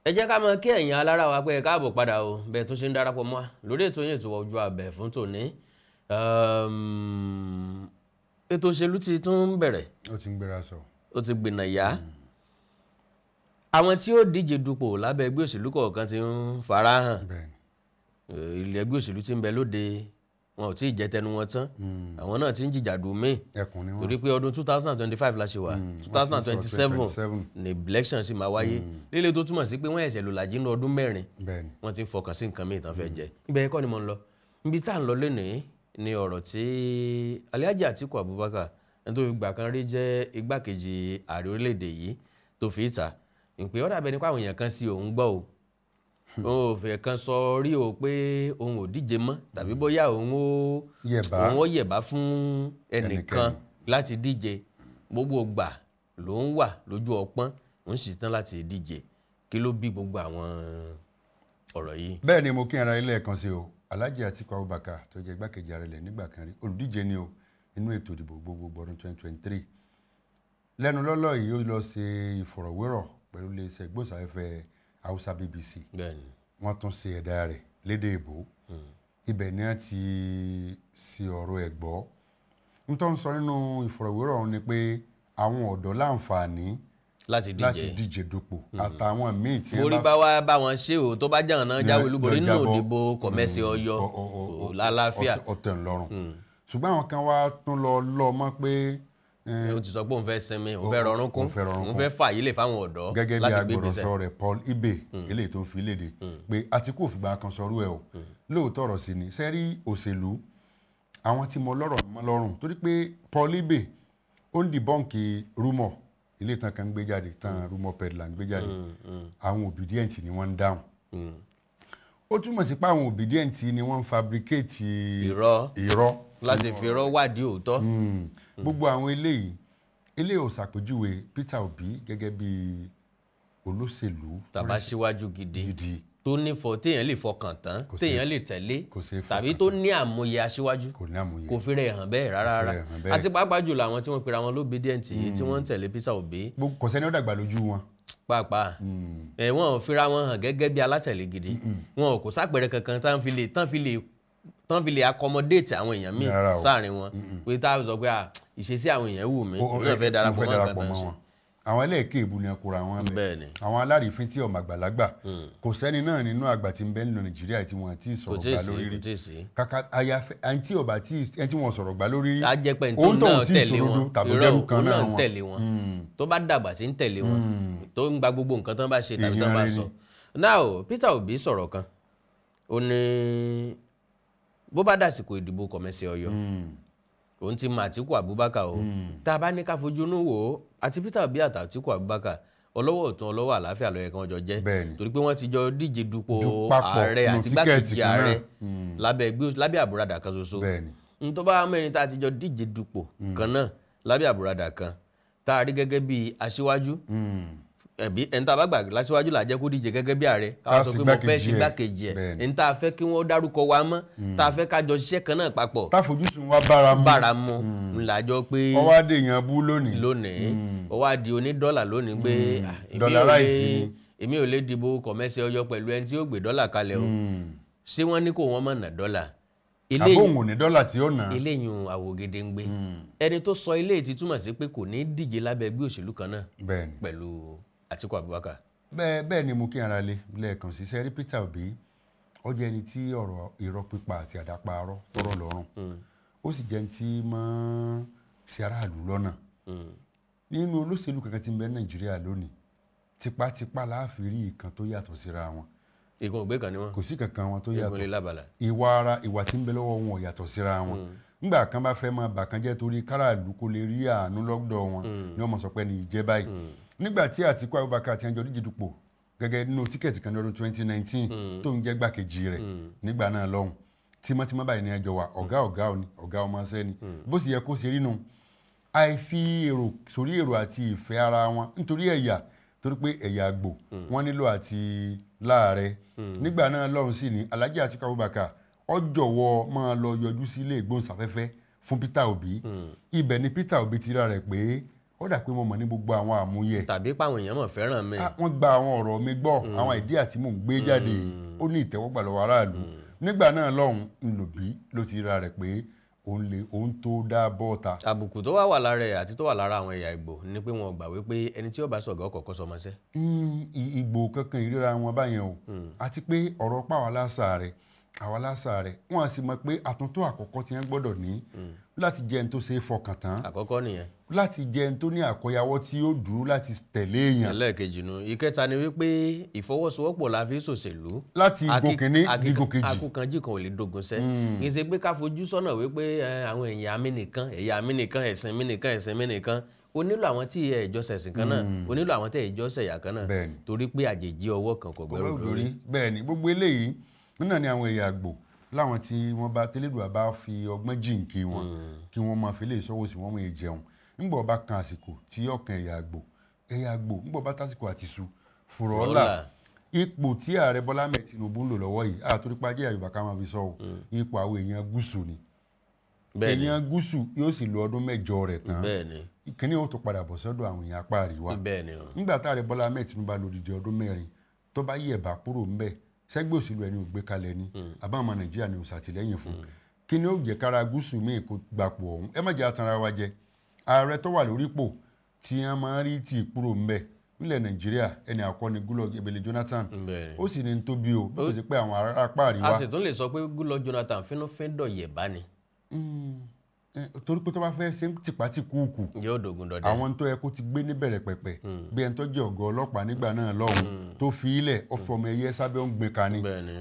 Ẹ jẹ́ ká mọ̀ kí ẹ̀yin alára wa pé ẹ káàbọ̀ padà o, bẹ́ẹ̀ tó ṣe ń darapọ̀ mọ́ wa lórí ètò yín, ètò Ojú Abẹ fún tòní. Ètò òṣèlú ti tún bẹ̀rẹ̀. Ó ti ń gbéra sọ. Ó ti gbìnà yá. Àwọn tí ó díje dupò lábẹ́ ẹgbẹ́ òṣèlú kọ̀ọ̀kan ti ń farahàn. Ilẹ̀ ẹgbẹ́ òṣèlú ti ń bẹ lóde, wọn ò tí ì jẹ tẹnu wọn tán. Àwọn náà ti ń jìjàdù míì torí pé ọdún 2025 la ṣe wà, 2027 ní election sì máa wáyé, lílé tó túmọ̀ sí pé wọ́n ẹ̀sẹ̀ lò làjí ní ọdún 4. Wọ́n ti ń fọkàn sí nǹkan míì tán fẹ́ jẹ. Ibẹ̀ kọ́ ni mo ń lọ. Ibi tá à ń lọ lónìí ni ọ̀rọ̀ tí Alhaji Atiku Abubakar, ẹni tó fi gbà kan rí jẹ́ igbákejì ààrẹ orílẹ̀-èdè yìí, tó fi ìta ìpè ọ̀dà bẹni pé àwọn èèyàn kan sí òun gbọ́ o, òun ò fẹ́ kan sọ rí o pé òun ò díje mọ́ tàbí bóyá òun ó yẹ̀bá fún ẹnìkan láti díje. Gbogbo gbà ló ń wà lójú ọpọ́n, òun sì tán láti díje. Kí ló bí gbogbo àwọn ọ̀rọ̀ yìí? Bẹ́ẹ̀ ni, mo kí ara ilé ẹ̀kan sí o. Alhaji Atiku Abubakar tó jẹ́ igbákejì ààrẹ ilẹ̀ nígbà kan rí, olùdíje ni o nínú ètò ìdìbò gbogbogbò ọdún 2023. Lẹ́nu lọ́lọ́ yìí, ó lọ ṣe ìfọ̀rọ̀wérọ̀ pẹ̀lú iléeṣẹ́ ìgbóhùnsáfẹ́fẹ́ Hausa BBC. Wọ́n tún ṣe ẹ̀dá rẹ̀ lédè ìbò. Ibẹ̀ ni wọ́n ti ṣe ọ̀rọ̀ ẹ̀ gbọ́. N tó ń sọ nínú ìfọ̀rọ̀wérọ̀ ọ̀hún ni pé àwọn ọ̀dọ́ láǹfààní láti díje dupò àtàwọn míì tí orí bá wá bá wọn ṣe o, tó bá jẹ́ náà jáwé olúborí nínú ìdìbò kọ̀mẹ́sì ọyọ lálàáfíà ọ̀tẹ̀ ńlọrùn. Ṣùgbọ́n àwọn kan wá tún lọ lọ mọ́ pé ó ti sọ pé òun fẹ́ sinmi, òun fẹ́ rọrùn kún, òun fẹ́ fààyè lè fáwọn ọ̀dọ́ gẹ́gẹ́ bí agbọ̀rọ̀sọ rẹ̀ Paul Ibe, eléyìí tó ń fi léde pé Atiku ò fìgbà kan sọrú ẹ̀ o. Lóòótọ́ ọ̀rọ̀ sí ni sẹ́rí òṣèlú àwọn tí mo lọ́rọ̀ mọ́ lọ́rùn, torí pé Paul Ibe ó ń dìbọ́ǹkì rúmọ̀ ilé ìtàn kan ń gbé jáde, tán rúmọ̀ peddler ń gbé jáde. Àwọn obedient ni wọ́n ń dáhùn. Ó túmọ̀ sí pé àwọn obedient ni wọ́n ń fabricate irọ́ láti fi irọ́ wádìí òótọ́. Gbogbo àwọn eléyìí eléyìí ò ṣàpèjúwe Peter Obi gẹ́gẹ́ bí olóṣèlú tàbá síwájú gidi tó nífọ̀ téèyàn lè fọkàn tán, téèyàn lè tẹ̀lé, tàbí tó ní àmúyẹ aṣíwájú. Kò fi rẹ̀ hàn bẹ́ẹ̀ rárá rárá. Àti pàápàá jùlọ àwọn tí wọ́n pera wọn lóbedient yìí tí wọ́n ń tẹ̀lé Peter Obi, kò sẹ́ni ó dàgbà lójú wọn pàápàá. Wọn ò fira wọn hàn gẹ́gẹ́ bí alátẹ̀lé gidi. Wọn kò sápẹ̀rẹ̀ kankan tán fi lè accommodate àwọn èèyàn míì sáàrin wọn, pé tá a sọ pé ìṣesí àwọn èèyàn wù mí, náà fẹ́ darapọ̀ mọ́ nǹkan tán ṣe. Àwọn ẹlẹ́ẹ̀kẹ́ ìbú ni ẹkùnrin àwọn bẹ̀, àwọn alárìífín tí ọmọ àgbàlagbà. Kò sẹ́ni náà nínú àgbà tí ń bẹ nínú Nàìjíríà tí wọ́n ti sọ̀rọ̀ gbà lórí rí. Kàkà àyàfẹ́ ẹni tí ọba tí ẹni tí wọ́n sọ̀rọ̀ gbà lórí rí, òun tó ń tẹ̀lé wọn, tàbí dẹ́rù kan náà wọn tẹ̀lé wọn, tó bá dàgbà sí ń tẹ̀lé wọn, tó ń gba gbogbo nǹkan tán bá ṣe tàbí tán bá sọ. Now Peter Obi sọ̀rọ̀ kan, ó ní bó bá dàsìkò ìdìbò kọ̀mẹ́sì ọyọ, òun ti mọ Atiku Abubakar o. Tá a bá ní ká fojú inú wò ó, àti Peter Obi àti Atiku Abubakar, ọlọ́wọ́ ọ̀tún ọlọ́wọ́ àlàáfíà ló yẹ kí wọ́n jọ jẹ́, torí pé wọ́n ti jọ díje dupò ààrẹ àti igbákejì ààrẹ lábẹ́ àbúradà kan ṣoṣo. N tó bá mẹ́rin tá a ti jọ díje dupò kan náà lábẹ́ àbúradà kan tá a rí gẹ́gẹ́ bí aṣíwájú, ẹbí ẹni tá a bá gbà láṣíwájú là jẹ́ kó díje gẹ́gẹ́ bí ààrẹ, káwọn sọ pé mo fẹ́ ṣe igbákejì ẹ̀, ẹni tá a fẹ́ kí wọ́n dárúkọ wa mọ́, tá a fẹ́ ká jọ ṣiṣẹ́ kan náà papọ̀, táfojúsùn wa bára mu ńlá jọ pé ọwọ́ adé èèyàn bú lónìí, ọwọ́ adé onídọ́là lónìí pé èmi ò lè dìbò kọ̀mẹ́sì ọyọ pẹ̀lú ẹni tí ó gbé dọ́là kalẹ̀ o. Ṣé wọ́n ní kó wọ́n mọ̀ ná dọ́là? Àbóhùn ní dọ́là tí ó ná. Eléyìí àwògede ń gbé. Ẹni tó sọ eléyìí ti túmọ̀ sí pé kò ní díje lábẹ́ ẹgbẹ́ òṣèlú kan náà pẹ̀lú Atiku Abubakar. Bẹ́ẹ̀ ni mo kí ara lé lẹ́ẹ̀kan sí. Sẹ́rí Peter Obi, ó jẹ́ ẹni tí ọ̀rọ̀ irọ́ pípa àti àdáparọ́ tọrọ lọ́rùn, ó sì jẹ́ ẹni tí mọ́ sí aráàlú lọ́nà. Nínú olóṣèlú kankan tí ń bẹ Nàìjíríà lónìí, tipátipá láàfin rí ìkan tó yàtọ̀ síra wọn. Ìkan ògbé kan ni wọn. Kò sí kankan wọn tó yàtọ̀. Ìwà ara ìwà tí ń bẹ lọ́wọ́ wọn ò yàtọ̀ síra wọn. Nígbà kan bá fẹ́ máa bàkan jẹ́ torí káràlú kó lè rí àánú lọ́dọ̀ wọn ni wọ́n mọ̀ sọ pé ní ìjẹ́ báyìí. Nígbà tí Atiku Abubakar àti ẹnjọ díje dupò gẹ́gẹ́ nínú tíkẹ́ẹ̀tì kan ní ọdún 2019 tó ń jẹ́ gbàkejì rẹ̀ nígbà náà lọ́hùn, tímọ́tímọ́ báyìí ní ẹjọ́ wa, ọ̀gá ọ̀gá òní ọ̀gá ọmọ sẹ́ni, bó sì yẹ kó ṣe rí nu. Àìfi èrò sórí èrò àti ìfẹ́ ara wọn nítorí ẹ̀yà, torí pé ẹ̀yà àgbò wọ́n nílò àti láàrẹ. Nígbà náà lọ́hùn sí ni Alhaji Atiku Abubakar ó jọ̀wọ́ máa lọ yọjú sí ilé ìgbóhùnsáfẹ́fẹ́ fún Peter Obi. Ibẹ̀ ni Peter Obi ti rà rẹ̀ pé Ó dà pé mo mọ̀ ní gbogbo àwọn àmúyẹ tàbí páwọn èèyàn mọ̀ fẹ́ràn mi. Wọ́n gba àwọn ọ̀rọ̀ mi gbọ́, àwọn ìdí àti mò ń gbé jáde, ó ní ìtẹ́wọ́gbà lọ́wọ́ aráàlú. Nígbà náà lọ́hùn ńlòbí ló ti ra rẹ̀ pé òun lè òun tó dá bọ́ọ̀ta. Àbùkù tó wà wà lára ẹ̀ àti tó wà lára àwọn ẹ̀yà Ìgbò ni pé wọn gbà wípé ẹni tí ó bá sọ̀gá ọkọ̀ kọ́ sọmọṣẹ́. Ìgbò kankan ìríra wọn báyẹn o, àti pé ọ̀rọ̀ pàwọn aláṣà rẹ̀ àwọn aláṣà rẹ̀ wọ́n á sì mọ̀ pé àtúntò àkọ́kọ́ tí wọ́n gbọ́dọ̀ ní láti jẹ́ ẹni tó ṣe é fọkàn tán, àkọ́kọ́ nìyẹn, láti jẹ́ ẹni tó ní àkọyawọ́ tí ó dúró láti tẹ̀lé èèyàn. Ẹlẹ́ẹ̀kejì nu. Ìkẹta ni wípé ìfọwọ́sowọ́pọ̀ la fi ṣòṣèlú láti igun kìíní digun kejì. Akúkanjú kan ò lè dogun sẹ́. Kì í ṣe pé ká fojú sọ́nà wípé àwọn èèyàn mi nìkan, ẹ̀yà mi nìkan, ẹ̀sìn mi nìkan, ẹ̀sìn mi nìkan. O nílò àwọn tí ẹ ìjọ ṣẹ̀sìn kan náà, o nílò àwọn tí ẹ ìjọ ṣẹ̀yà kan náà, torí pé àjèjì ọwọ́ kan kò gbẹ́rù lórí. Bẹ́ẹ̀ni, gbogbo eléyìí náà ni àwọn ẹ̀yà Ìgbò láwọn tí wọ́n bá tẹ́lẹ̀dùn bá fi ọgbọ́n jìnkí wọn kí wọ́n máa fi lè sọ́wọ́ sí wọ́n mú jẹun. Ńgbọ̀ bá kan àsìkò tí ọkàn ẹ̀yà Ìgbò, ẹ̀yà Ìgbò ńgbọ̀ bá tásìkò àtìsú fùrọ̀ọ́là ipò tí ààrẹ Bọ́lá Ahmed Tinubu ń lò lọ́wọ́ yìí, àtòrípa jẹ́ Yorùbá ká máa fi sọ o, ipò àwọn èèyàn gúúsù ni. Èèyàn gúúsù yóò sì lo ọdún mẹ́jọ rẹ̀ tán, ìkíní ó tó padà bọ̀ sọ́dọ̀ àwọn èèyàn apá àríwá. Nígbà tá ààrẹ Bọ́lá Ahmed Tinubu bá lò dídí ọdún 4 tó bá yẹ̀ bá kúrò ńbẹ̀, sẹ́gbẹ́ òṣèlú ẹni ò gbé kalẹ̀ ni àbá ọmọ Nàìjíríà ni ò ṣàtìlẹ́yìn fún, kí ni ó jẹ́ kára gúúsù míì kó gbapò ọ̀hún? Ẹ má jẹ́ atanra wa jẹ. Ààrẹ tó wà lórípò tí wọ́n máa ń rí tì kúrò ńbẹ̀ nílẹ̀ Nàìjíríà, ẹni àkọ́ni Goodluck Ebele Jonathan, ó sì ní tóbi o, bí kò sí pé àwọn ará apá àríwá. A sì tún lè sọ pé Goodluck Jonathan fínúfíndọ̀ yẹ̀ bá ni. Torí pé tó bá fẹ́ ṣe ń tìpátìkúùkù yóò dogun dọdẹ. Àwọn tó yẹ kó ti gbé níbẹ̀rẹ̀ pẹ̀pẹ̀ bí ẹni tó jẹ́ ọ̀gá ọlọ́pàá nígbà náà lọ́hùn tó fi ilẹ̀ ó fi ọmọ ẹyẹ sábẹ́ ń gbin kani,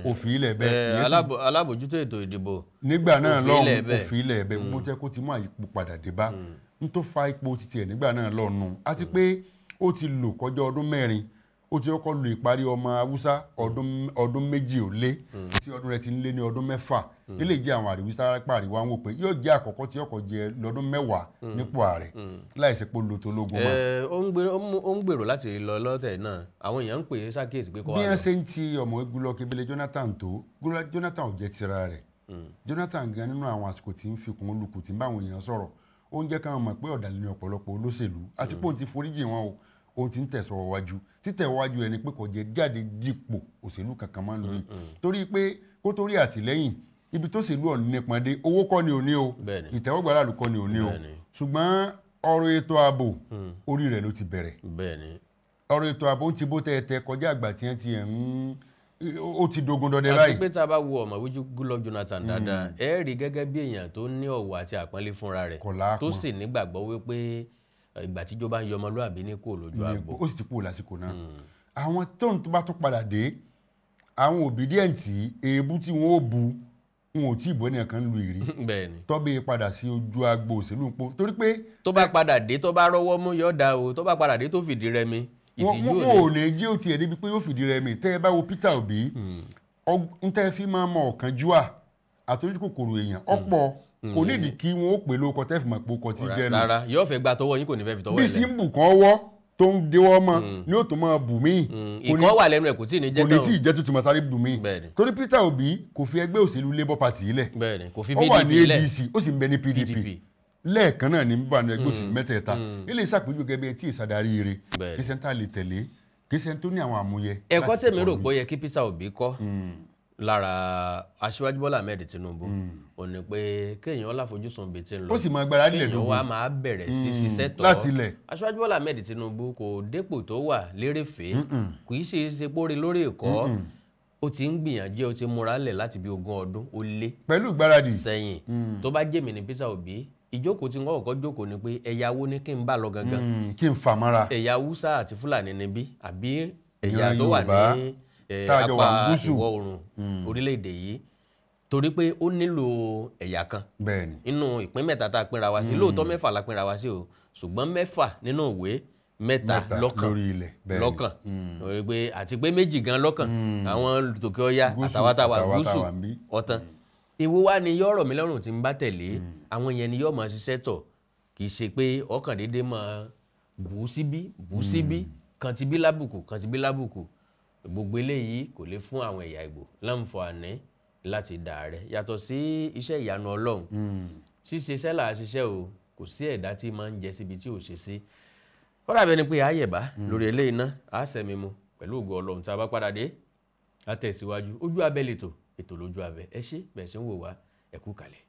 ó fi ilẹ̀ bẹ́ẹ̀. Alábòjútó ètò ìdìbò nígbà náà lọ́hùn ó fi ilẹ̀ bẹ́ẹ̀, gbogbo tó yẹ kó ti mú àyípo padà dé bá n tó fa ipò titi ẹ̀ nígbà náà lọ́nu. Àti pé ó ti lò kọjá ọdún 4, ó ti kọ́kọ́ lo ìparí ọmọ Haúsá ọdún 2 ó lé, tí ọdún rẹ̀ ti ń lé ní ọdún 6. Ilé jẹ́ àwọn àríwísá àríwá ń wò pé yóò jẹ́ àkọ́kọ́ tí ọkọ̀ jẹ lọ́dún 10 nípò ààrẹ láìsí pé lo tológun mọ́. Ó ń gbèrò láti lọ lọ́tẹ̀ náà, àwọn èèyàn ń pè é ṣàkíyèsí pé kó wá lọ. Bí wọ́n ṣe ń ti ọmọ Goodluck Ebele Jonathan tó, Goodluck Jonathan ò jẹ́ tira rẹ̀. Jonathan gan nínú àwọn àsìkò tí ń fikùn olùkù tí ń bá àwọn èèyàn sọ̀rọ̀, ó ń jẹ́ káwọn mọ̀ pé ọ̀dàlẹ̀ ni ọ̀pọ̀lọpọ̀ olóṣèlú àti pé òun ti foríjì wọn o, òun ti ń tẹ̀sọ̀ wájú. Títẹ̀ wájú ẹni pé kò jẹ́ jáde dípò òṣèlú kankan máa ń lórí, torí pé kó tó rí àtìlẹ́yìn ibi tó ṣèlú ọ̀nà nípọn dé, owó kọ́ ni òní o, ìtẹ́wọ́gbà aráàlú kọ́ ni òní o, ṣùgbọ́n ọ̀rọ̀ ètò ààbò orí rẹ̀ ló ti bẹ̀rẹ̀. Ọ̀rọ̀ ètò ààbò ń ti bó tẹ́tẹ́ kọjá àgbà tí wọ́n ti ẹ̀ ń ó ti dogun dọdẹ báyìí. Àti pé tá a bá wo ọ̀mọ̀wé Goodluck Jonathan dáadáa, ẹ rí gẹ́gẹ́ bí èèyàn tó ní ọ̀wọ̀ àti àpọ́nlé fúnra rẹ̀, tó sì nígbàgbọ́ wípé ìgbà tíjọba bá ń yọ ọmọlúàbí ní kò lójú àgbo. Ó sì ti kúrò lásìkò náà. Àwọn tóun tó bá tún padà dé, àwọn Obidient èébú tí wọ́n ó bu wọn ò tí ì bọ́ ẹnìkan kan lu ìrí. Tọ́bí padà sí ojú agbo òṣèlú pọ̀ torí pé. Tó bá padà dé tó bá rọ́wọ́ mú yọ̀ọ́ da o, tó bá padà dé tó fìdí rẹmi. Wọn ò ní jẹ́ òtí ẹ̀ débi pé yóò fìdí rẹmi. Tẹ́ ẹ bá wo Peter Obi, ń tẹ́ fi máa mọ ọ̀kánjúà àtọ́jú kòkòrò èèyàn ọ̀pọ̀ kò nídìí kí wọn ó pè lóko tẹ́ fi mọ̀ pé ó kọ tí jẹ́ nu. Rárá, yóò fẹ́ gba tọwọ́ yín, kò ní fẹ́ fi tọwọ́ ẹ̀ lẹ̀. Bí símbù kan wọ́ tó ń déwọ́ mọ́ ni ó tún máa bù mí. Ìkọ́ wà lẹ́nu ẹ̀ kò tí ì ní jẹ́ tán. Kò ní tí ì jẹ́ tuntun máa sáré bù mí. Torí Peter Obi kò fi ẹgbẹ́ òṣèlú Labour Party lẹ̀. Kò fi PDP lẹ̀. Ó wà ní ADC, ó sì ń bẹ ní PDP. Lẹ́ẹ̀kan náà ní bá ní ẹgbẹ́ òṣèlú mẹ́tẹ̀ẹ̀ta. Ilé ìsàpèjú gẹ́gẹ́ bí tí ìsàdarí ire, kí sẹ́ńtà lè tẹ̀lé, kí sẹ́ńtà tó ní àwọn àmúyẹ. Ẹ̀kọ́ tèmi rò pé ó yẹ kí Peter Obi kọ́ lára Aṣíwájú Bọ́lá Ahmed Tinubu ó ní pé kéèyàn láfojúsùn bíi ti ń lọ, ó sì máa gbára nílẹ̀ dógún, kéèyàn wá máa bẹ̀rẹ̀ sí ṣiṣẹ́ tọ́ láti ilẹ̀. Aṣíwájú Bọ́lá Ahmed Tinubu kò dépò tó wà lérèfé, kì í ṣe ṣe pórí lórí ẹ̀kọ́, ó ti ń gbìyànjú, ó ti múra lẹ̀ láti bí 20 ọdún ó lé pẹ̀lú ìgbáradì sẹ́yìn. Tó bá jẹ́mi ní Peter Obi, ìjókòó tí wọ́n kọ́kọ́ jókòó ni pé ẹ̀yà wo ni kí n bá lọ gangan, kí n fà mọ́ra, ẹ̀yà Haúsá àti Fúlàní níbí àbí ẹ̀yà tó wà ní apá ìwọ̀ oòrùn orílẹ̀-èdè yìí, torí pé ó nílò ẹ̀yà kan nínú ìpín 3 tá a pínra wa sí. Lóòótọ́ 6 la pínra wa sí o, ṣùgbọ́n 6 nínú ìwé, 3 lọ́kàn lọ́kàn, torí pé àti pé 2 gan lọ́kàn, àwọn tòkè ọya àtàwátàwà gúúsù ọ̀tàn. Èwo wá ni yọ̀rọ̀ mi lọ́rùn tí ń bá tẹ̀lé àwọn yẹn ni yóò máa ṣiṣẹ́ tọ̀, kì í ṣe pé ọkàn déédéé máa bù síbí bù síbí, kan ti bí lábùkù kan ti bí lábùkù. Gbogbo eléyìí kò lè fún àwọn ẹ̀yà Ìgbò láǹfààní láti dà rẹ̀. Yàtọ̀ sí iṣẹ́ ìyanu Ọlọ́run, ṣíṣe iṣẹ́ là á ṣiṣẹ́ o, kò sí ẹ̀dá tí máa ń jẹ síbi tí ò ṣe sí. Ó dàbí ẹni pé àyẹ̀bá lórí eléyìí ná a sẹ̀mí mu pẹ̀lú ògo Ọlọ́run. Tá a bá padà dé a tẹ̀síwájú. Ojú abẹ lètò, ètò lójú abẹ. Ẹ ṣé bẹ́ẹ̀ ṣe ń wò wá, ẹ kú kalẹ̀.